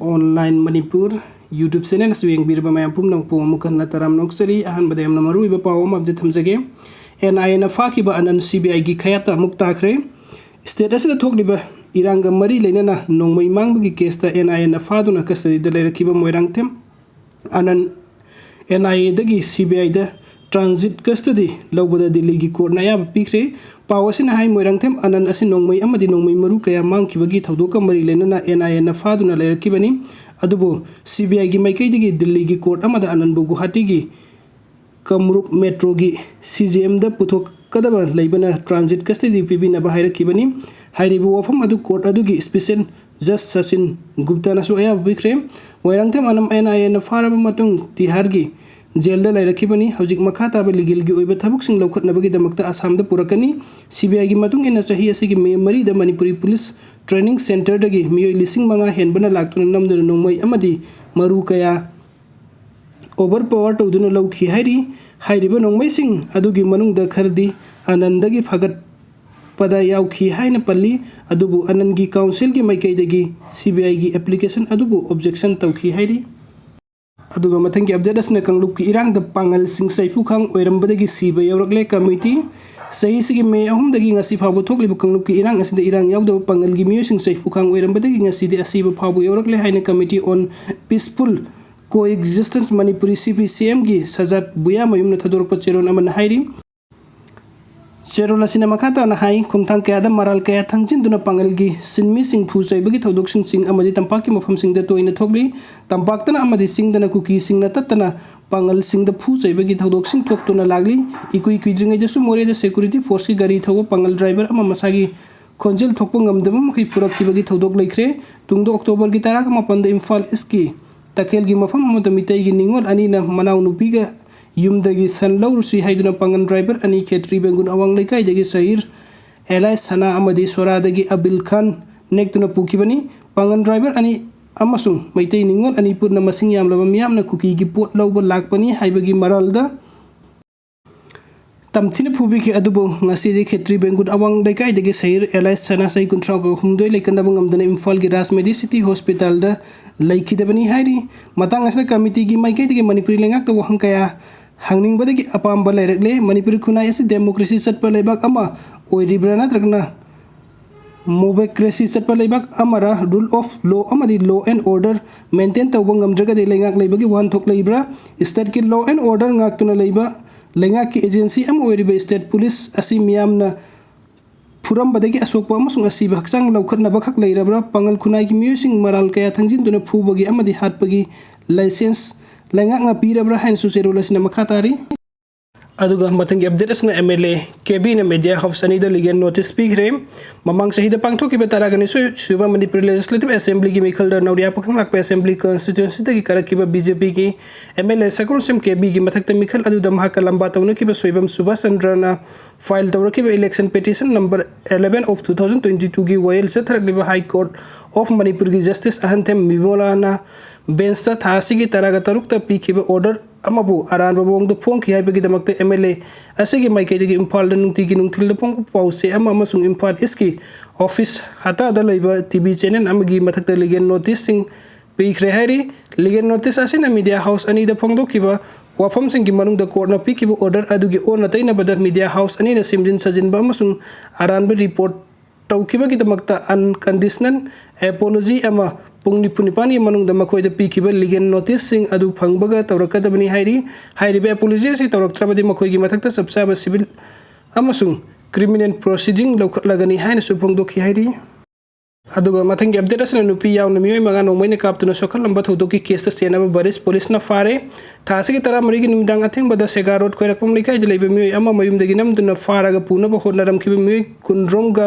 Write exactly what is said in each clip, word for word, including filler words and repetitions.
Online Manipur YouTube channel ꯑꯁꯤ ꯌꯦꯡꯕꯤꯔꯤꯕ ꯃꯌꯥꯝ ꯄꯨꯝꯅꯃꯛꯄꯨ ꯑꯃꯨꯛ ꯍꯟꯅ ꯇꯔꯥꯝꯅ ꯑꯣꯛꯆꯔꯤ꯫ ꯑꯍꯥꯟꯕꯗ ꯌꯥꯝꯅ ꯃꯔꯨꯑꯣꯏꯕ ꯄꯥꯎ ꯑꯃ ꯑꯞꯗꯦꯠ ꯊꯝꯖꯒꯦ꯫ NIA ꯅ ꯐꯥꯈꯤꯕ ꯑꯅꯟ CBI ꯒꯤ ꯈꯌꯥꯠꯇ ꯑꯃꯨꯛ ꯇꯥꯈ꯭ꯔꯦ꯫ State ꯑꯁꯤꯗ ꯊꯣꯛꯂꯤꯕ ꯏꯔꯥꯡꯒ ꯃꯔꯤ ꯂꯩꯅꯅ ꯅꯣꯡꯃꯩ ꯃꯥꯡꯕꯒꯤ case ꯇ NIA ꯅ ꯐꯥꯗꯨꯅ custody ꯗ ꯂꯩꯔꯛꯈꯤꯕ ꯃꯣꯏꯔꯥꯡꯊꯦꯝ ꯑꯅꯟ NIA ꯗꯒꯤ CBI ꯗ transit custody ꯂꯧꯕꯗ ꯗꯤꯜꯂꯤꯒꯤ court ꯅ ꯑꯌꯥꯕ ꯄꯤꯈ꯭ꯔꯦ꯫ ꯄꯥꯎ ꯑꯁꯤꯅ ꯍꯥꯏ, ꯃꯣꯏꯔꯥꯡꯊꯦꯝ ꯑꯅꯟ ꯑꯁꯤ ꯅꯣꯡꯃꯩ ꯑꯃꯗꯤ ꯅꯣꯡꯃꯩ ꯃꯔꯨ ꯀꯌꯥ ꯃꯥꯡꯈꯤꯕꯒꯤ ꯊꯧꯗꯣꯛꯀ ꯃꯔꯤ ꯂꯩꯅꯅ NIA ꯅ ꯐꯥꯗꯨꯅ ꯂꯩꯔꯛꯈꯤꯕꯅꯤ꯫ ꯑꯗꯨꯕꯨ CBI ꯒꯤ ꯃꯥꯏꯀꯩꯗꯒꯤ ꯗꯤꯜꯂꯤꯒꯤ court ꯑꯃꯗ ꯑꯅꯟꯕꯨ ꯒꯨꯋꯥꯍꯥꯇꯤꯒꯤ ꯀꯥꯃꯔꯨꯞ metro ꯒꯤ CJM ꯗ ꯄꯨꯊꯣꯛꯀꯗꯕ ꯂꯩꯕꯅ transit custody ꯄꯤꯕꯤꯅꯕ ꯍꯥꯏꯔꯛꯈꯤꯕꯅꯤ꯫ ꯍꯥꯏꯔꯤꯕ ꯋꯥꯐꯝ ꯑꯗꯨ court ꯑꯗꯨꯒꯤ special judge ꯁꯆꯤꯟ ꯒꯨꯞꯇꯥꯅꯁꯨ ꯑꯌꯥꯕ ꯄꯤꯈ꯭ꯔꯦ꯫ ꯃꯣꯏꯔꯥꯡꯊꯦꯝ ꯑꯅꯟ NIA ꯅ ꯐꯥꯔꯕ ꯃꯇꯨꯡ ꯇꯤꯍꯥꯔꯒꯤ jail ꯗ ꯂꯩꯔꯛꯈꯤꯕꯅꯤ꯫ ꯍꯧꯖꯤꯛ ꯃꯈꯥ ꯇꯥꯕ legal ꯒꯤ ꯑꯣꯏꯕ ꯊꯕꯛꯁꯤꯡ ꯂꯧꯈꯠꯅꯕꯒꯤꯗꯃꯛꯇ ꯑꯁꯥꯝꯗ ꯄꯨꯔꯛꯀꯅꯤ꯫ CBI ꯒꯤ ꯃꯇꯨꯡ ꯏꯟꯅ ꯆꯍꯤ ꯑꯁꯤꯒꯤ May ꯃꯔꯤꯗ ꯃꯅꯤꯄꯨꯔꯤ police training centre ꯗꯒꯤ ꯃꯤꯑꯣꯏ ꯂꯤꯁꯤꯡ ꯃꯉꯥ ꯍꯦꯟꯕꯅ ꯂꯥꯛꯇꯨꯅ ꯅꯝꯗꯨꯅ ꯅꯣꯡꯃꯩ ꯑꯃꯗꯤ ꯃꯔꯨ ꯀꯌꯥ overpower ꯇꯧꯗꯨꯅ ꯂꯧꯈꯤ ꯍꯥꯏꯔꯤ꯫ ꯍꯥꯏꯔꯤꯕ ꯅꯣꯡꯃꯩꯁꯤꯡ ꯑꯗꯨꯒꯤ ꯃꯅꯨꯡꯗ ꯈꯔꯗꯤ ꯑꯅꯟꯗꯒꯤ ꯐꯥꯒꯠꯄꯗ ꯌꯥꯎꯈꯤ ꯍꯥꯏꯅ ꯄꯜꯂꯤ꯫ ꯑꯗꯨꯕꯨ ꯑꯅꯟꯒꯤ counsel ꯒꯤ ꯃꯥꯏꯀꯩꯗꯒꯤ CBI ꯒꯤ application ꯑꯗꯨꯕꯨ objection ꯇꯧꯈꯤ ꯍꯥꯏꯔꯤ꯫ ꯑꯗꯨꯒ ꯃꯊꯪꯒꯤ update ꯑꯁꯤꯅ ꯀꯥꯡꯂꯨꯞꯀꯤ ꯏꯔꯥꯡꯗ ꯄꯥꯡꯒꯜꯁꯤꯡ ꯆꯩꯐꯨꯈꯥꯡ ꯑꯣꯏꯔꯝꯕꯗꯒꯤ ꯁꯤꯕ ꯌꯥꯎꯔꯛꯂꯦ꯫ Committee ꯆꯍꯤꯁꯤꯒꯤ May ꯑꯍꯨꯝꯗꯒꯤ ꯉꯁꯤ ꯐꯥꯎꯕ ꯊꯣꯛꯂꯤꯕ ꯀꯥꯡꯂꯨꯞꯀꯤ ꯏꯔꯥꯡ ꯑꯁꯤꯗ ꯏꯔꯥꯡ ꯌꯥꯎꯗꯕ ꯄꯥꯡꯒꯜꯒꯤ ꯃꯤꯑꯣꯏꯁꯤꯡ ꯆꯩꯐꯨꯈꯥꯡ ꯑꯣꯏꯔꯝꯕꯗꯒꯤ ꯉꯁꯤꯗꯤ ꯑꯁꯤꯕ ꯐꯥꯎꯕ ꯌꯥꯎꯔꯛꯂꯦ ꯍꯥꯏꯅ Committee on Peaceful Coexistence Manipur, CPCM ꯒꯤ ꯁꯖꯥꯠ ꯕꯨꯌꯥꯃꯌꯨꯝꯅ ꯊꯥꯗꯣꯔꯛꯄ ꯆꯦꯔꯣꯜ ꯑꯃꯅ ꯍꯥꯏꯔꯤ꯫ ꯆꯦꯔꯣꯜ ꯑꯁꯤꯅ ꯃꯈꯥ ꯇꯥꯅ ꯍꯥꯏ, ꯈꯣꯡꯊꯥꯡ ꯀꯌꯥꯗ ꯃꯔꯥꯜ ꯀꯌꯥ ꯊꯥꯡꯖꯤꯟꯗꯨꯅ ꯄꯥꯡꯒꯜꯒꯤ ꯁꯤꯟꯃꯤꯁꯤꯡ ꯐꯨ ꯆꯩꯕꯒꯤ ꯊꯧꯗꯣꯛꯁꯤꯡ ꯆꯤꯡ ꯑꯃꯗꯤ ꯇꯝꯄꯥꯛꯀꯤ ꯃꯐꯝꯁꯤꯡꯗ ꯇꯣꯏꯅ ꯊꯣꯛꯂꯤ꯫ ꯇꯝꯄꯥꯛꯇꯅ ꯑꯃꯗꯤ ꯆꯤꯡꯗꯅ ꯀꯨꯀꯤꯁꯤꯡꯅ ꯇꯠꯇꯅ ꯄꯥꯡꯒꯜꯁꯤꯡꯗ ꯐꯨ ꯆꯩꯕꯒꯤ ꯊꯧꯗꯣꯛꯁꯤꯡ ꯊꯣꯛꯇꯨꯅ ꯂꯥꯛꯂꯤ꯫ ꯏꯀꯨꯏ ꯀꯨꯏꯗ꯭ꯔꯤꯉꯩꯗꯁꯨ ꯃꯣꯔꯦꯗ security force ꯀꯤ ꯒꯥꯔꯤ ꯊꯧꯕ ꯄꯥꯡꯒꯜ driver ꯑꯃ ꯃꯁꯥꯒꯤ ꯈꯣꯟꯖꯦꯜ ꯊꯣꯛꯄ ꯉꯝꯗꯕ ꯃꯈꯩ ꯄꯨꯔꯛꯈꯤꯕꯒꯤ ꯊꯧꯗꯣꯛ ꯂꯩꯈ꯭ꯔꯦ꯫ ꯇꯨꯡꯗ October ꯒꯤ ꯇꯔꯥꯃꯥꯄꯟꯗ ꯏꯝꯐꯥꯜ East ꯀꯤ ꯇꯈꯦꯜꯒꯤ ꯃꯐꯝ ꯑꯃꯗ ꯃꯤꯇꯩꯒꯤ ꯅꯤꯉꯣꯜ ꯑꯅꯤꯅ ꯃꯅꯥꯎꯅꯨꯄꯤꯒ ꯌꯨꯝꯗꯒꯤ ꯁꯟ ꯂꯧꯔꯨꯁꯤ ꯍꯥꯏꯗꯨꯅ ꯄꯥꯡꯒꯜ driver ꯑꯅꯤ ꯈꯦꯇ꯭ꯔꯤ ꯕꯦꯡꯒꯨꯟ ꯑꯋꯥꯡ ꯂꯩꯀꯥꯏꯗꯒꯤ ꯁꯍꯤꯔ ꯑꯦꯂꯥꯏꯁ ꯁꯅꯥ ꯑꯃꯗꯤ ꯁꯣꯔꯥꯗꯒꯤ ꯑꯕꯤꯜ ꯈꯥꯟ ꯅꯦꯛꯇꯨꯅ ꯄꯨꯈꯤꯕꯅꯤ꯫ ꯄꯥꯡꯒꯜ driver ꯑꯅꯤ ꯑꯃꯁꯨꯡ ꯃꯩꯇꯩ ꯅꯤꯉꯣꯜ ꯑꯅꯤ ꯄꯨꯟꯅ ꯃꯁꯤꯡ ꯌꯥꯝꯂꯕ ꯃꯤꯌꯥꯝꯅ ꯀꯨꯀꯤꯒꯤ ꯄꯣꯠ ꯂꯧꯕ ꯂꯥꯛꯄꯅꯤ ꯍꯥꯏꯕꯒꯤ ꯃꯔꯥꯜꯗ ꯇꯝꯊꯤꯅ ꯐꯨꯕꯤꯈꯤ꯫ ꯑꯗꯨꯕꯨ ꯉꯁꯤꯗꯤ ꯈꯦꯇ꯭ꯔꯤ ꯕꯦꯡꯒꯨꯠ ꯑꯋꯥꯡ ꯂꯩꯀꯥꯏꯗꯒꯤ ꯁꯍꯤꯔ ꯑꯦꯂꯥꯏꯁ ꯁꯅꯥ ꯆꯍꯤ ꯀꯨꯟꯊ꯭ꯔꯥ ꯍꯨꯝꯗꯣꯏ ꯂꯩꯀꯟꯅꯕ ꯉꯝꯗꯅ ꯏꯝꯐꯥꯜꯒꯤ ꯔꯥꯖ ꯃꯦꯗꯤ ꯁꯤꯇꯤ ꯍꯣꯁꯄꯤꯇꯥꯜꯗ ꯂꯩꯈꯤꯗꯕꯅꯤ ꯍꯥꯏꯔꯤ꯫ ꯃꯇꯥꯡ ꯑꯁꯤꯗ ꯀꯃꯤꯇꯤꯒꯤ ꯃꯥꯏꯀꯩꯗꯒꯤ ꯃꯅꯤꯄꯨꯔꯤ ꯂꯩꯉꯥꯛꯇ ꯋꯥꯍꯪ ꯀꯌꯥ ꯍꯪꯅꯤꯡꯕꯗꯒꯤ ꯑꯄꯥꯝꯕ ꯂꯩꯔꯛꯂꯦ꯫ ꯃꯅꯤꯄꯨꯔꯤ ꯈꯨꯟꯅꯥꯏ ꯑꯁꯤ ꯗꯦꯃꯣꯀ꯭ꯔꯦꯁꯤ ꯆꯠꯄ ꯂꯩꯕꯥꯛ ꯑꯃ ꯑꯣꯏꯔꯤꯕ꯭ꯔꯥ ꯅꯠꯇ꯭ꯔꯒꯅ ꯃꯣꯕꯦꯀ꯭ꯔꯦꯁꯤ ꯆꯠꯄ ꯂꯩꯕꯥꯛ ꯑꯃꯔ? Rule of law ꯑꯃꯗꯤ law and order maintain ꯇꯧꯕ ꯉꯝꯗ꯭ꯔꯒꯗꯤ ꯂꯩꯉꯥꯛ ꯂꯩꯕꯒꯤ ꯋꯥꯍꯟꯊꯣꯛ ꯂꯩꯕ꯭ꯔꯥ? State ꯀꯤ law and order ꯉꯥꯛꯇꯨꯅ ꯂꯩꯕ ꯂꯩꯉꯥꯛꯀꯤ agency ꯑꯃ ꯑꯣꯏꯔꯤꯕ state police ꯑꯁꯤ ꯃꯤꯌꯥꯝꯅ ꯐꯨꯔꯝꯕꯗꯒꯤ ꯑꯁꯣꯛꯄ ꯑꯃꯁꯨꯡ ꯑꯁꯤꯕ ꯍꯛꯆꯥꯡ ꯂꯧꯈꯠꯅꯕ ꯈꯛ ꯂꯩꯔꯕ꯭ꯔꯥ? ꯄꯥꯉꯜ ꯈꯨꯟꯅꯥꯏꯒꯤ ꯃꯤꯑꯣꯏꯁꯤꯡ ꯃꯔꯥꯜ ꯀꯌꯥ ꯊꯪꯖꯤꯟꯗꯨꯅ ꯐꯨꯕꯒꯤ ꯑꯃꯗꯤ ꯍꯥꯠꯄꯒꯤ license ꯂꯩꯉꯥꯛꯅ ꯄꯤꯔꯕ꯭ꯔꯥ ꯍꯥꯏꯅꯁꯨ ꯆꯦꯔꯣꯜ ꯑꯁꯤꯅ ꯃꯈꯥ ꯇꯥꯔꯤ꯫ ꯑꯗꯨꯒ ꯃꯊꯪꯒꯤ update ꯑꯁꯤꯅ MLA ꯀꯦꯕꯤꯅ media house ꯑꯅꯤꯗ legal notice ꯄꯤꯈ꯭ꯔꯦ꯫ ꯃꯃꯥꯡ ꯆꯍꯤꯗ ꯄꯥꯡꯊꯣꯛꯈꯤꯕ ꯇꯔꯥꯒ ꯅꯤꯊꯣꯏ ꯁꯨꯕ ꯃꯅꯤꯄꯨꯔ Legislative Assembly ꯒꯤ ꯃꯤꯈꯜꯗ ꯅꯧꯔꯤꯌꯥ ꯄꯥꯈꯪ ꯂꯥꯛꯄ assembly constituency ꯗꯒꯤ ꯀꯥꯔꯛꯈꯤꯕ BJP ꯒꯤ MLA ꯁꯒꯣꯜꯁꯦꯝ ꯀꯦꯕꯤꯒꯤ ꯃꯊꯛꯇ ꯃꯤꯈꯜ ꯑꯗꯨꯗ ꯃꯍꯥꯛꯀ ꯂꯝꯕꯥ ꯇꯧꯅꯈꯤꯕ ꯁꯣꯏꯕꯝ ꯁꯨꯕꯥꯁ ꯆꯟꯗ꯭ꯔꯅ file ꯇꯧꯔꯛꯈꯤꯕ election petition number eleven of two thousand twenty two ꯒꯤ ꯋꯥꯌꯦꯜ ꯆꯠꯊꯔꯛꯂꯤꯕ High Court of ꯃꯅꯤꯄꯨꯔꯒꯤ Justice ꯑꯍꯟꯊꯦꯝ ꯕꯤꯃꯣꯂꯥꯅ bench ꯇ ꯊꯥ ꯑꯁꯤꯒꯤ ꯇꯔꯥꯒ ꯇꯔꯨꯛꯇ ꯄꯤꯈꯤꯕ order ꯑꯃꯕꯨ ꯑꯔꯥꯟꯕ ꯃꯑꯣꯡꯗ ꯐꯣꯡꯈꯤ ꯍꯥꯏꯕꯒꯤꯗꯃꯛꯇ MLA ꯑꯁꯤꯒꯤ ꯃꯥꯏꯀꯩꯗꯒꯤ ꯏꯝꯐꯥꯜꯗ ꯅꯨꯡꯇꯤꯒꯤ ꯅꯨꯡꯊꯤꯜꯗ ꯐꯣꯡꯕ ꯄꯥꯎꯆꯦ ꯑꯃ ꯑꯃꯁꯨꯡ ꯏꯝꯐꯥꯜ East ꯀꯤ office ꯍꯇꯥꯗ ꯂꯩꯕ TV channel ꯑꯃꯒꯤ ꯃꯊꯛꯇ legal notice ꯁꯤꯡ ꯄꯤꯈ꯭ꯔꯦ ꯍꯥꯏꯔꯤ꯫ Legal notice ꯑꯁꯤꯅ media house ꯑꯅꯤꯗ ꯐꯣꯡꯗꯣꯛꯈꯤꯕ ꯋꯥꯐꯝꯁꯤꯡꯒꯤ ꯃꯅꯨꯡꯗ court ꯅ ꯄꯤꯈꯤꯕ order ꯑꯗꯨꯒꯤ ꯑꯣꯟꯅ ꯇꯩꯅꯕꯗ media house ꯑꯅꯤꯅ ꯁꯦꯝꯖꯤꯟ ꯁꯥꯖꯤꯟꯕ ꯑꯃꯁꯨꯡ ꯑꯔꯥꯟꯕ report ꯇꯧꯈꯤꯕꯒꯤꯗꯃꯛꯇ unconditional apology ꯑꯃ ꯄꯨꯡ ꯅꯤꯐꯨ ꯅꯤꯄꯥꯟꯒꯤ ꯃꯅꯨꯡꯗ ꯃꯈꯣꯏꯗ ꯄꯤꯈꯤꯕ legal notice ꯁꯤꯡ ꯑꯗꯨ ꯐꯪꯕꯒ ꯇꯧꯔꯛꯀꯗꯕꯅꯤ ꯍꯥꯏꯔꯤ꯫ ꯍꯥꯏꯔꯤꯕ apology ꯑꯁꯤ ꯇꯧꯔꯛꯇ꯭ꯔꯕꯗꯤ ꯃꯈꯣꯏꯒꯤ ꯃꯊꯛꯇ ꯆꯞ ꯆꯥꯕ civil ꯑꯃꯁꯨꯡ criminal proceeding ꯂꯧꯈꯠꯂꯒꯅꯤ ꯍꯥꯏꯅꯁꯨ ꯐꯣꯡꯗꯣꯛꯈꯤ ꯍꯥꯏꯔꯤ꯫ ꯑꯗꯨꯒ ꯃꯊꯪꯒꯤ update ꯑꯁꯤꯅ ꯅꯨꯄꯤ ꯌꯥꯎꯅ ꯃꯤꯑꯣꯏ ꯃꯉꯥ ꯅꯣꯡꯃꯩꯅ ꯀꯥꯞꯇꯨꯅ ꯁꯣꯛꯍꯜꯂꯝꯕ ꯊꯧꯗꯣꯛꯀꯤ case ꯇ ꯆꯦꯟꯅꯕ ꯕꯔꯤꯁ police ꯅ ꯐꯥꯔꯦ꯫ ꯊꯥ ꯑꯁꯤꯒꯤ ꯇꯔꯥꯃꯔꯤꯒꯤ ꯅꯨꯃꯤꯗꯥꯡ ꯑꯊꯦꯡꯕꯗ ꯁꯦꯒꯥ road ꯈꯣꯏꯔꯛꯄꯝ ꯂꯩꯀꯥꯏꯗ ꯂꯩꯕ ꯃꯤꯑꯣꯏ ꯑꯃ ꯃꯌꯨꯝꯗꯒꯤ ꯅꯝꯗꯨꯅ ꯐꯥꯔꯒ ꯄꯨꯅꯕ ꯍꯣꯠꯅꯔꯝꯈꯤꯕ ꯃꯤꯑꯣꯏ ꯀꯨꯟꯔꯣꯝꯒ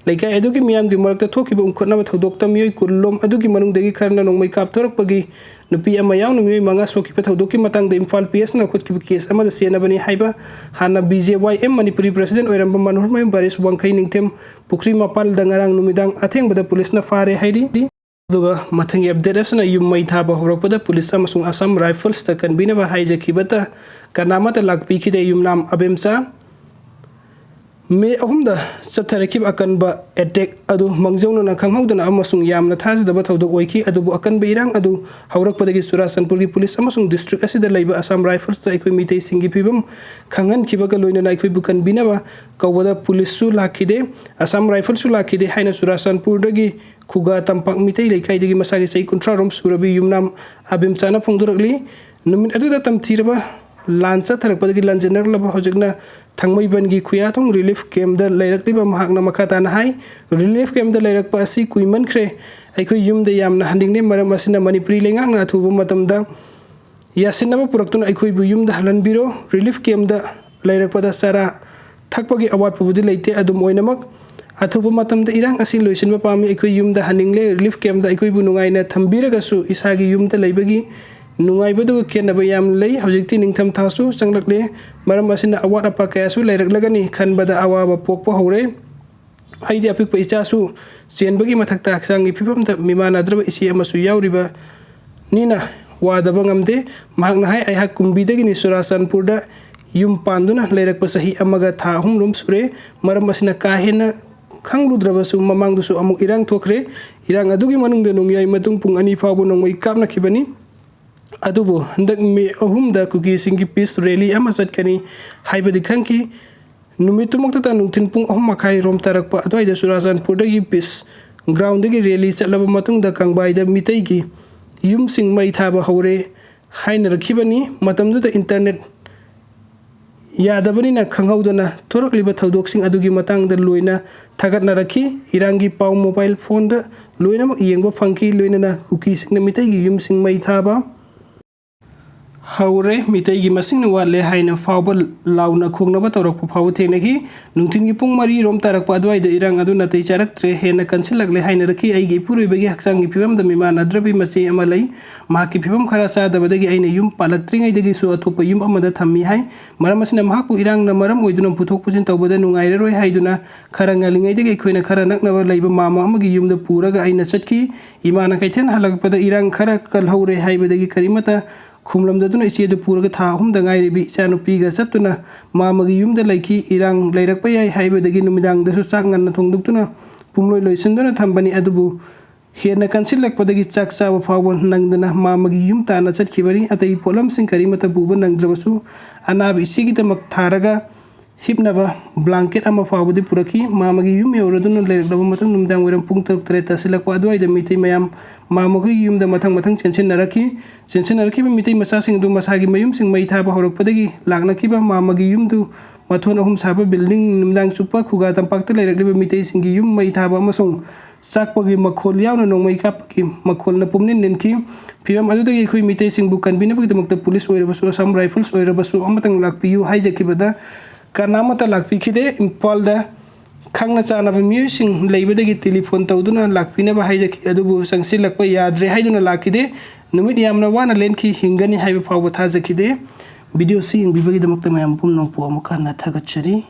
ꯂꯩꯀꯥꯏ ꯑꯗꯨꯒꯤ ꯃꯤꯌꯥꯝꯒꯤ ꯃꯔꯛꯇ ꯊꯣꯛꯈꯤꯕ ꯎꯪꯈꯠꯅꯕ ꯊꯧꯗꯣꯛꯇ ꯃꯤꯑꯣꯏ ꯀꯨꯟꯂꯣꯝ ꯑꯗꯨꯒꯤ ꯃꯅꯨꯡꯗꯒꯤ ꯈꯔꯅ ꯅꯣꯡꯃꯩ ꯀꯥꯞꯊꯣꯔꯛꯄꯒꯤ ꯅꯨꯄꯤ ꯑꯃ ꯌꯥꯎꯅ ꯃꯤꯑꯣꯏ ꯃꯉꯥ ꯁꯣꯛꯈꯤꯕ ꯊꯧꯗꯣꯛꯀꯤ ꯃꯇꯥꯡꯗ ꯏꯝꯐꯥꯜ P S ꯅ ꯂꯧꯈꯠꯈꯤꯕ case ꯑꯃꯗ ꯆꯦꯟꯅꯕꯅꯤ ꯍꯥꯏꯕ ꯍꯥꯟꯅ B J Y M Manipuri president ꯑꯣꯏꯔꯝꯕ ꯃꯅꯣꯍꯔꯃꯌꯨꯝ ꯕꯔꯤꯁ ꯋꯥꯡꯈꯩ ꯅꯤꯡꯊꯦꯝ ꯄꯨꯈ꯭ꯔꯤ ꯃꯄꯥꯜꯗ ꯉꯔꯥꯡ ꯅꯨꯃꯤꯗꯥꯡ ꯑꯊꯦꯡꯕꯗ police ꯅ ꯐꯥꯔꯦ ꯍꯥꯏꯔꯤ꯫ ꯑꯗꯨꯒ ꯃꯊꯪꯒꯤ ꯑꯞꯗꯦꯠ ꯑꯁꯤꯅ ꯌꯨꯝ ꯃꯩ ꯊꯥꯕ ꯍꯧꯔꯛꯄꯗ ꯄꯨꯂꯤꯁ ꯑꯃꯁꯨꯡ ꯑꯁꯥꯝ ꯔꯥꯏꯐꯜꯁꯇ ꯀꯟꯕꯤꯅꯕ ꯍꯥꯏꯖꯈꯤꯕꯇ ꯀꯅꯥꯃꯠꯇ ꯂꯥꯛꯄꯤꯈꯤꯗꯦ꯫ ꯌꯨꯝꯅꯥꯝ ꯑꯕꯦꯝꯆꯥ꯫ ꯃꯦ ꯑꯍꯨꯝꯗ ꯆꯠꯊꯔꯛꯈꯤꯕ ꯑꯀꯟꯕ ꯑꯦꯇꯦꯛ ꯑꯗꯨ ꯃꯥꯡꯖꯧꯅꯅ ꯈꯪꯍꯧꯗꯅ ꯑꯃꯁꯨꯡ ꯌꯥꯝꯅ ꯊꯥꯖꯗꯕ ꯊꯧꯗꯣꯛ ꯑꯣꯏꯈꯤ, ꯑꯗꯨꯕꯨ ꯑꯀꯟꯕ ꯏꯔꯥꯡ ꯑꯗꯨ ꯍꯧꯔꯛꯄꯗꯒꯤ ꯆꯨꯔꯥꯆꯥꯟꯄꯨꯔꯒꯤ ꯄꯨꯂꯤꯁ ꯑꯃꯁꯨꯡ ꯗꯤꯁꯇ꯭ꯔꯤꯛ ꯑꯁꯤꯗ ꯂꯩꯕ ꯑꯁꯥꯝ ꯔꯥꯏꯐꯜꯁꯇ ꯑꯩꯈꯣꯏ ꯃꯤꯇꯩꯁꯤꯡꯒꯤ ꯐꯤꯕꯝ ꯈꯪꯍꯟꯈꯤꯕꯒ ꯂꯣꯏꯅꯅ ꯑꯩꯈꯣꯏꯕꯨ ꯀꯟꯕꯤꯅꯕ ꯀꯧꯕꯗ ꯄꯨꯂꯤꯁꯁꯨ ꯂꯥꯛꯈꯤꯗꯦ, ꯑꯁꯥꯝ ꯔꯥꯏꯐꯜꯁꯨ ꯂꯥꯛꯈꯤꯗꯦ ꯍꯥꯏꯅ ꯆꯨꯔꯥꯆꯥꯟꯄꯨꯔꯗꯒꯤ ꯈꯨꯒꯥ ꯇꯝꯄꯥꯛ ꯃꯤꯇꯩ ꯂꯩꯀꯥꯏꯗꯒꯤ ꯃꯁꯥꯒꯤ ꯆꯍꯤ ꯀꯨꯟꯊ꯭ꯔꯥ ꯔꯣꯝ ꯁꯨꯔꯕꯤ ꯌꯨꯝꯅꯥꯝ ꯑꯕꯦꯝꯆꯥꯅ ꯐꯣꯡꯗꯣꯔꯛꯂꯤ꯫ ꯅꯨꯃꯤꯠ ꯑꯗꯨꯗ ꯇꯝꯊꯤꯔꯕ ꯂꯥꯟ ꯆꯠꯊꯔꯛꯄꯗꯒꯤ ꯂꯥꯟꯖꯦꯟꯅꯔꯛꯂꯕ ꯍꯧꯖꯤꯛꯅ ꯊꯥꯡꯃꯩꯕꯟꯒꯤ ꯈꯨꯌꯥꯊꯣꯡ ꯔꯤꯂꯤꯐ ꯀꯦꯝꯞꯗ ꯂꯩꯔꯛꯂꯤꯕ ꯃꯍꯥꯛꯅ ꯃꯈꯥ ꯇꯥꯅ ꯍꯥꯏ, ꯔꯤꯂꯤꯐ ꯀꯦꯝꯞꯗ ꯂꯩꯔꯛꯄ ꯑꯁꯤ ꯀꯨꯏꯃꯟꯈ꯭ꯔꯦ꯫ ꯑꯩꯈꯣꯏ ꯌꯨꯝꯗ ꯌꯥꯝꯅ ꯍꯟꯅꯤꯡꯂꯦ꯫ ꯃꯔꯝ ꯑꯁꯤꯅ ꯃꯅꯤꯄꯨꯔꯤ ꯂꯩꯉꯥꯛꯅ ꯑꯊꯨꯕ ꯃꯇꯝꯗ ꯌꯥꯁꯤꯟꯅꯕ ꯄꯨꯔꯛꯇꯨꯅ ꯑꯩꯈꯣꯏꯕꯨ ꯌꯨꯝꯗ ꯍꯜꯍꯟꯕꯤꯔꯣ꯫ ꯔꯤꯂꯤꯐ ꯀꯦꯝꯞꯗ ꯂꯩꯔꯛꯄꯗ ꯆꯥꯔꯥ ꯊꯛꯄꯒꯤ ꯑꯋꯥꯠꯄꯕꯨꯗꯤ ꯂꯩꯇꯦ꯫ ꯑꯗꯨꯝ ꯑꯣꯏꯅꯃꯛ, ꯑꯊꯨꯕ ꯃꯇꯝꯗ ꯏꯔꯥꯡ ꯑꯁꯤ ꯂꯣꯏꯁꯤꯟꯕ ꯄꯥꯝꯃꯤ꯫ ꯑꯩꯈꯣꯏ ꯌꯨꯝꯗ ꯍꯟꯅꯤꯡꯂꯦ꯫ ꯔꯤꯂꯤꯐ ꯀꯦꯝꯞꯗ ꯑꯩꯈꯣꯏꯕꯨ ꯅꯨꯡꯉꯥꯏꯅ ꯊꯝꯕꯤꯔꯒꯁꯨ ꯏꯁꯥꯒꯤ ꯌꯨꯝꯗ ꯂꯩꯕꯒꯤ ꯅꯨꯡꯉꯥꯏꯕꯗꯨꯒ ꯈꯦꯠꯅꯕ ꯌꯥꯝ ꯂꯩ꯫ ꯍꯧꯖꯤꯛꯇꯤ ꯅꯤꯡꯊꯝ ꯊꯥꯁꯨ ꯆꯪꯂꯛꯂꯦ꯫ ꯃꯔꯝ ꯑꯁꯤꯅ ꯑꯋꯥꯠ ꯑꯄꯥ ꯀꯌꯥꯁꯨ ꯂꯩꯔꯛꯂꯒꯅꯤ ꯈꯟꯕꯗ ꯑꯋꯥꯕ ꯄꯣꯛꯄ ꯍꯧꯔꯦ꯫ ꯑꯩꯗꯤ ꯑꯄꯤꯛꯄ ꯏꯆꯥꯁꯨ ꯆꯦꯟꯕꯒꯤ ꯃꯊꯛꯇ ꯍꯛꯆꯥꯡꯒꯤ ꯐꯤꯕꯝꯗ ꯃꯤꯃꯥꯟꯅꯗ꯭ꯔꯕ ꯏꯆꯦ ꯑꯃꯁꯨ ꯌꯥꯎꯔꯤꯕꯅꯤꯅ ꯋꯥꯗꯕ ꯉꯝꯗꯦ꯫ ꯃꯍꯥꯛꯅ ꯍꯥꯏ, ꯑꯩꯍꯥꯛ ꯀꯨꯝꯕꯤꯗꯒꯤꯅꯤ ꯆꯨꯔꯥꯆꯥꯟꯄꯨꯔꯗ ꯌꯨꯝ ꯄꯥꯟꯗꯨꯅ ꯂꯩꯔꯛꯄ ꯆꯍꯤ ꯑꯃꯒ ꯊꯥ ꯑꯍꯨꯝ ꯔꯣꯝ ꯁꯨꯔꯦ꯫ ꯃꯔꯝ ꯑꯁꯤꯅ ꯀꯥ ꯍꯦꯟꯅ ꯈꯪꯂꯨꯗ꯭ꯔꯕꯁꯨ ꯃꯃꯥꯡꯗꯁꯨ ꯑꯃꯨꯛ ꯏꯔꯥꯡ ꯊꯣꯛꯈ꯭ꯔꯦ꯫ ꯏꯔꯥꯡ ꯑꯗꯨꯒꯤ ꯃꯅꯨꯡꯗ ꯅꯣꯡꯌꯥꯏ ꯃꯇꯨꯡ ꯄꯨꯡ ꯑꯅꯤ ꯐꯥꯎꯕ ꯅꯣꯡꯃꯩ ꯀꯥꯞꯅꯈꯤꯕꯅꯤ꯫ ꯑꯗꯨꯕꯨ ꯍꯟꯗꯛ ꯃꯦ ꯑꯍꯨꯝꯗ ꯀꯨꯀꯤꯁꯤꯡꯒꯤ ꯄꯤꯁ ꯔꯦꯂꯤ ꯑꯃ ꯆꯠꯀꯅꯤ ꯍꯥꯏꯕꯗꯤ ꯈꯪꯈꯤ꯫ ꯅꯨꯃꯤꯠꯇꯨꯃꯛꯇꯗ ꯅꯨꯡꯊꯤꯜ ꯄꯨꯡ ꯑꯍꯨꯝ ꯃꯈꯥꯏ ꯔꯣꯝ ꯇꯥꯔꯛꯄ ꯑꯗꯨꯋꯥꯏꯗ ꯆꯨꯔꯥꯆꯥꯟꯄꯨꯔꯗꯒꯤ ꯄꯤꯁ ꯒ꯭ꯔꯥꯎꯟꯗꯒꯤ ꯔꯦꯂꯤ ꯆꯠꯂꯕ ꯃꯇꯨꯡꯗ ꯀꯪꯕꯥꯏꯗ ꯃꯤꯇꯩꯒꯤ ꯌꯨꯝꯁꯤꯡ ꯃꯩ ꯊꯥꯕ ꯍꯧꯔꯦ ꯍꯥꯏꯅꯔꯛꯈꯤꯕꯅꯤ꯫ ꯃꯇꯝꯗꯨꯗ ꯏꯟꯇꯔꯅꯦꯠ ꯌꯥꯗꯕꯅꯤꯅ ꯈꯪꯍꯧꯗꯅ ꯊꯣꯔꯛꯂꯤꯕ ꯊꯧꯗꯣꯛꯁꯤꯡ ꯑꯗꯨꯒꯤ ꯃꯇꯥꯡꯗ ꯂꯣꯏꯅ ꯊꯥꯒꯠꯅꯔꯛꯈꯤ꯫ ꯏꯔꯥꯡꯒꯤ ꯄꯥꯎ ꯃꯣꯕꯥꯏꯜ ꯐꯣꯟꯗ ꯂꯣꯏꯅꯃꯛ ꯌꯦꯡꯕ ꯐꯪꯈꯤ, ꯂꯣꯏꯅꯅ ꯀꯨꯀꯤꯁꯤꯡꯅ ꯃꯤꯇꯩꯒꯤ ꯌꯨꯝꯁꯤꯡ ꯃꯩ ꯊꯥꯕ꯫ ꯍꯧꯔꯦ, ꯃꯤꯇꯩꯒꯤ ꯃꯁꯤꯡꯅ ꯋꯥꯠꯂꯦ ꯍꯥꯏꯅ ꯐꯥꯎꯕ ꯂꯥꯎꯅ ꯈꯣꯡꯅꯕ ꯇꯧꯔꯛꯄ ꯐꯥꯎꯕ ꯊꯦꯡꯅꯈꯤ꯫ ꯅꯨꯡꯊꯤꯜꯒꯤ ꯄꯨꯡ ꯃꯔꯤ ꯔꯣꯝ ꯇꯥꯔꯛꯄ ꯑꯗꯨꯋꯥꯏꯗ ꯏꯔꯥꯡ ꯑꯗꯨ ꯅꯥꯇꯩ ꯆꯥꯔꯛꯇ꯭ꯔꯦ, ꯍꯦꯟꯅ ꯀꯟꯁꯤꯜꯂꯛꯂꯦ ꯍꯥꯏꯅꯔꯛꯈꯤ꯫ ꯑꯩꯒꯤ ꯏꯄꯨꯔꯣꯏꯕꯒꯤ ꯍꯛꯆꯥꯡꯒꯤ ꯐꯤꯕꯝꯗ ꯃꯤꯃꯥꯟꯅꯗ꯭ꯔꯕꯤ ꯃꯆꯦ ꯑꯃ ꯂꯩ꯫ ꯃꯍꯥꯛꯀꯤ ꯐꯤꯕꯝ ꯈꯔ ꯆꯥꯗꯕꯗꯒꯤ ꯑꯩꯅ ꯌꯨꯝ ꯄꯥꯜꯂꯛꯇ꯭ꯔꯤꯉꯩꯗꯒꯤꯁꯨ ꯑꯇꯣꯞꯄ ꯌꯨꯝ ꯑꯃꯗ ꯊꯝꯃꯤ ꯍꯥꯏ꯫ ꯃꯔꯝ ꯑꯁꯤꯅ ꯃꯍꯥꯛꯄꯨ ꯏꯔꯥꯡꯅ ꯃꯔꯝ ꯑꯣꯏꯗꯨꯅ ꯄꯨꯊꯣꯛ ꯄꯨꯁꯤꯟ ꯇꯧꯕꯗ ꯅꯨꯡꯉꯥꯏꯔꯔꯣꯏ ꯍꯥꯏꯗꯨꯅ ꯈꯔ ꯉꯜꯂꯤꯉꯩꯗꯒꯤ ꯑꯩꯈꯣꯏꯅ ꯈꯔ ꯅꯛꯅꯕ ꯂꯩꯕ ꯃꯥꯃ ꯑꯃꯒꯤ ꯌꯨꯝꯗ ꯄꯨꯔꯒ ꯑꯩꯅ ꯆꯠꯈꯤ꯫ ꯏꯃꯥꯅ ꯀꯩꯊꯦꯜ ꯍꯜꯂꯛꯄꯗ ꯏꯔꯥꯡ ꯈꯔ ꯀꯜꯍꯧꯔꯦ ꯍꯥꯏꯕꯗꯒꯤ ꯀꯔꯤꯃꯠꯇ ꯈꯨꯝꯂꯝꯗꯗꯨꯅ ꯏꯆꯦꯗꯨ ꯄꯨꯔꯒ ꯊꯥ ꯑꯍꯨꯝꯗ ꯉꯥꯏꯔꯤꯕꯤ ꯏꯆꯥꯅꯨꯄꯤꯒ ꯆꯠꯇꯨꯅ ꯃꯥꯃꯒꯤ ꯌꯨꯝꯗ ꯂꯩꯈꯤ꯫ ꯏꯔꯥꯡ ꯂꯩꯔꯛꯄ ꯌꯥꯏ ꯍꯥꯏꯕꯗꯒꯤ ꯅꯨꯃꯤꯗꯥꯡꯗꯁꯨ ꯆꯥꯛ ꯉꯟꯅ ꯊꯣꯡꯗꯣꯛꯇꯨꯅ ꯄꯨꯝꯂꯣꯏ ꯂꯣꯏꯁꯤꯟꯗꯨꯅ ꯊꯝꯕꯅꯤ꯫ ꯑꯗꯨꯕꯨ ꯍꯦꯟꯅ ꯀꯟꯁꯤꯜꯂꯛꯄꯗꯒꯤ ꯆꯥꯛ ꯆꯥꯕ ꯐꯥꯎꯕ ꯅꯪꯗꯅ ꯃꯥꯃꯒꯤ ꯌꯨꯝ ꯇꯥꯟꯅ ꯆꯠꯈꯤꯕꯅꯤ꯫ ꯑꯇꯩ ꯄꯣꯠꯂꯝꯁꯤꯡ ꯀꯔꯤꯃꯠꯇ ꯄꯨꯕ ꯅꯪꯗ꯭ꯔꯕꯁꯨ ꯑꯅꯥꯕ ꯏꯆꯦꯒꯤꯗꯃꯛ ꯊꯥꯔꯒ ꯍꯤꯞꯅꯕ ꯕ꯭ꯂꯥꯡꯀꯦꯠ ꯑꯃ ꯐꯥꯎꯕꯗꯤ ꯄꯨꯔꯛꯈꯤ꯫ ꯃꯥꯃꯒꯤ ꯌꯨꯝ ꯌꯧꯔꯗꯨꯅ ꯂꯩꯔꯛꯂꯕ ꯃꯇꯨꯡ ꯅꯨꯃꯤꯗꯥꯡ ꯋꯥꯏꯔꯝ ꯄꯨꯡ ꯇꯔꯨꯛ ꯇꯔꯦꯠ ꯇꯥꯁꯤꯜꯂꯛꯄ ꯑꯗꯨꯋꯥꯏꯗ ꯃꯤꯇꯩ ꯃꯌꯥꯝ ꯃꯥꯃꯒꯤ ꯌꯨꯝꯗ ꯃꯊꯪ ꯃꯊꯪ ꯆꯦꯟꯁꯤꯟꯅꯔꯛꯈꯤ꯫ ꯆꯦꯟꯁꯤꯟꯅꯔꯛꯈꯤꯕ ꯃꯤꯇꯩ ꯃꯆꯥꯁꯤꯡ ꯑꯗꯨ ꯃꯁꯥꯒꯤ ꯃꯌꯨꯝꯁꯤꯡ ꯃꯩ ꯊꯥꯕ ꯍꯧꯔꯛꯄꯗꯒꯤ ꯂꯥꯛꯅꯈꯤꯕ ꯃꯥꯃꯒꯤ ꯌꯨꯝꯗꯨ ꯃꯊꯣꯟ ꯑꯍꯨꯝ ꯁꯥꯕ ꯕꯤꯜꯗꯤꯡ ꯅꯨꯃꯤꯗꯥꯡ ꯆꯨꯞꯄ ꯈꯨꯒꯥ ꯇꯝꯄꯥꯛꯇ ꯂꯩꯔꯛꯂꯤꯕ ꯃꯤꯇꯩꯁꯤꯡꯒꯤ ꯌꯨꯝ ꯃꯩ ꯊꯥꯕ ꯑꯃꯁꯨꯡ ꯆꯥꯛꯄꯒꯤ ꯃꯈꯣꯜ ꯌꯥꯎꯅ ꯅꯣꯡꯃꯩ ꯀꯥꯞꯄꯒꯤ ꯃꯈꯣꯜꯅ ꯄꯨꯝꯅꯤꯟ ꯅꯤꯟꯈꯤ꯫ ꯐꯤꯕꯝ ꯑꯗꯨꯗꯒꯤ ꯑꯩꯈꯣꯏ ꯃꯤꯇꯩꯁꯤꯡꯕꯨ ꯀꯟꯕꯤꯅꯕꯒꯤꯗꯃꯛꯇ ꯄꯨꯂꯤꯁ ꯑꯣꯏꯔꯕꯁꯨ, ꯑꯁꯥꯝ ꯔꯥꯏꯐꯜꯁ ꯑꯣꯏꯔꯕꯁꯨ ꯑꯃꯇꯪ ꯂꯥꯛꯄꯤꯌꯨ ꯍꯥꯏꯖꯈꯤꯕꯗ ꯀꯅꯥꯃꯠꯇ ꯂꯥꯛꯄꯤꯈꯤꯗꯦ꯫ ꯏꯝꯐꯥꯜꯗ ꯈꯪꯅ ꯆꯥꯟꯅꯕ ꯃꯤꯑꯣꯏꯁꯤꯡ ꯂꯩꯕꯗꯒꯤ ꯇꯦꯂꯤꯐꯣꯟ ꯇꯧꯗꯨꯅ ꯂꯥꯛꯄꯤꯅꯕ ꯍꯥꯏꯖꯈꯤ, ꯑꯗꯨꯕꯨ ꯆꯪꯁꯤꯜꯂꯛꯄ ꯌꯥꯗ꯭ꯔꯦ ꯍꯥꯏꯗꯨꯅ ꯂꯥꯛꯈꯤꯗꯦ꯫ ꯅꯨꯃꯤꯠ ꯌꯥꯝꯅ ꯋꯥꯅ ꯂꯦꯟꯈꯤ, ꯍꯤꯡꯒꯅꯤ ꯍꯥꯏꯕ ꯐꯥꯎꯕ ꯊꯥꯖꯈꯤꯗꯦ꯫ ꯚꯤꯗꯤꯑꯣꯁꯤ ꯌꯦꯡꯕꯤꯕꯒꯤꯗꯃꯛꯇ ꯃꯌꯥꯝ ꯄꯨꯝꯅꯃꯛꯄꯨ ꯑꯃꯨꯛ ꯍꯟꯅ ꯊꯥꯒꯠꯆꯔꯤ꯫